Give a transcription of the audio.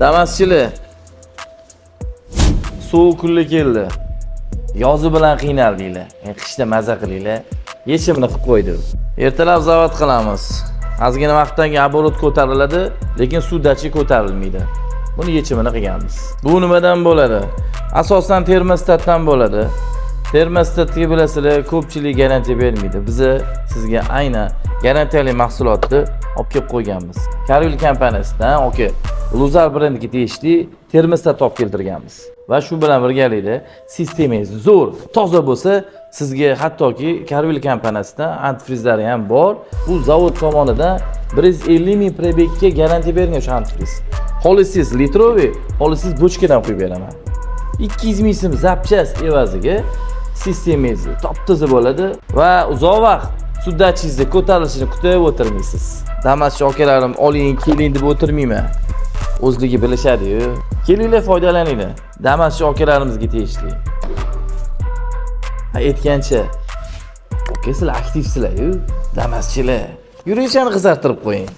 Damaschilar, sovuq kunlar keldi. Yozi bilan qiynaldinglar. Qishda maza qilinglar. Yechimini qilib qo'ydi. Ertalab zavod qilamiz. Ozgina vaqtdan keyin оборот ko'tariladi, lekin suv datchik ko'tarilmaydi. Buni yechimini qilganmiz. Bu nimadan bo'ladi? Asosan termostatdan bo'ladi. Termostatga, bilasizlar, ko'pchilik garantiya bermaydi. Biza sizga aynan garantiyali mahsulotni olib kelib qo'yganmiz. Karvil kompaniyasidan aka, Luzar brendiga tegishli termostat olib keltirganmiz. Va shu bilan birgalikda sistemangiz zo'r, toza bo'lsa, sizga hattoki Karvil kompaniyasidan antifrizlari ham bor. Bu zavod tomonidan 150 ming пробег ga garantiya bergan o'sha antifriz. Xohlasangiz литровый, xohlasangiz bochkadan qo'yib beraman. 200 ming so'm запчасть evaziga sistemangiz top toza bo'ladi va uzoq vaqt suv datchigingizni ko'tarilishini kutib o'tirmaysiz. Damaschi akalarim, oling, keling deb o'tirmayman. O'zligi bilishadi-yu. Kelinglar, foydalaninglar. Damaschi akalarimizga tegishli. Ha, aytgancha, aka, sizlar aktivsizlar-yu, damaschilar. Yurakchani qizartirib qo'ying.